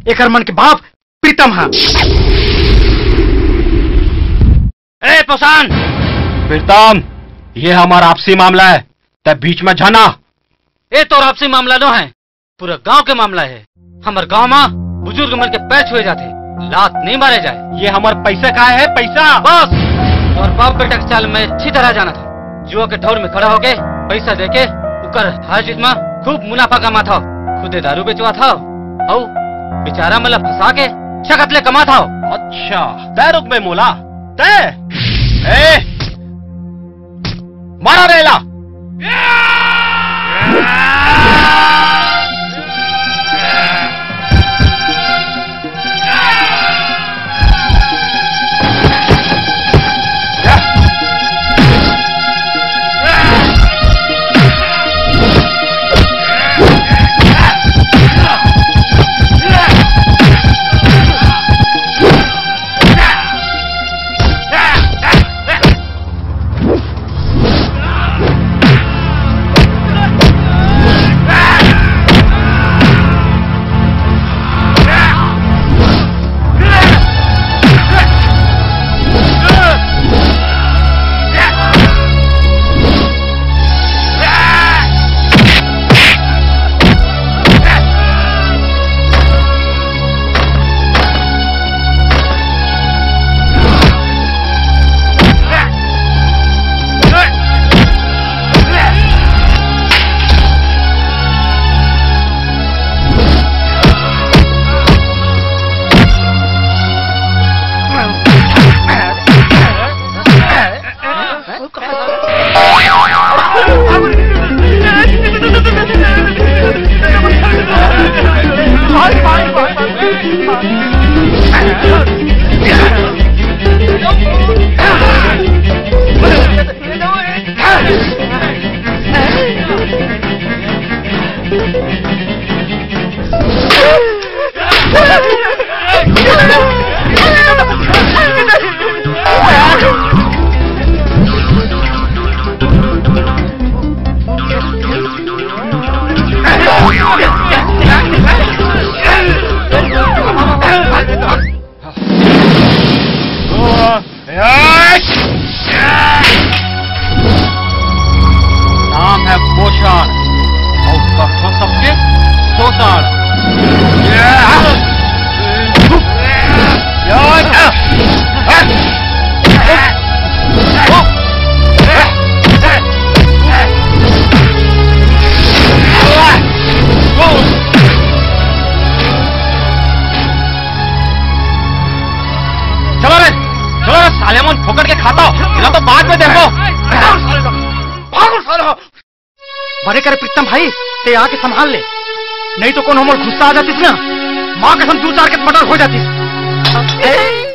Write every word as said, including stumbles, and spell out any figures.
एकर मन के बाप प्रीतम हा। ए पोसान! प्रीतम, ये हमर आपसी मामला हे, तैं बीच में झन आ। ए तोर आपसी मामला नो हे, पूरा गांव के मामला हे। हमर गांव म बुजुर्ग मन के पैर छुए जाथे, लात नहीं मारे जाए। ये हमर पैसा खाए हे, पैसा। बस, तोर बाप बेटा के चाल मैं अच्छी तरह जानत हंव। जुआ के ठौर में खड़ा होके पैसा देके उकर हार जीत म खूब मुनाफा कमात हव, खुदे दारू बेचवात हव, अउ बेचारा मन ला फंसा के छकत ले कमात हव। अच्छा, तैं रुक बे मोला, तैं। ए, मारा रे एला। नाम है पोषण, और कखो सबके शोषण। चलो रे, चलो रे, साले मन फोकट के खाता हो, ना तो बाद में देखो। भागो सालो। बने करे प्रीतम भाई, तैं आके संभाल ले, नहीं तो कोनो मोर गुस्सा आ जातिस ना, माँ कसम दू चार के मर्डर हो जातिस।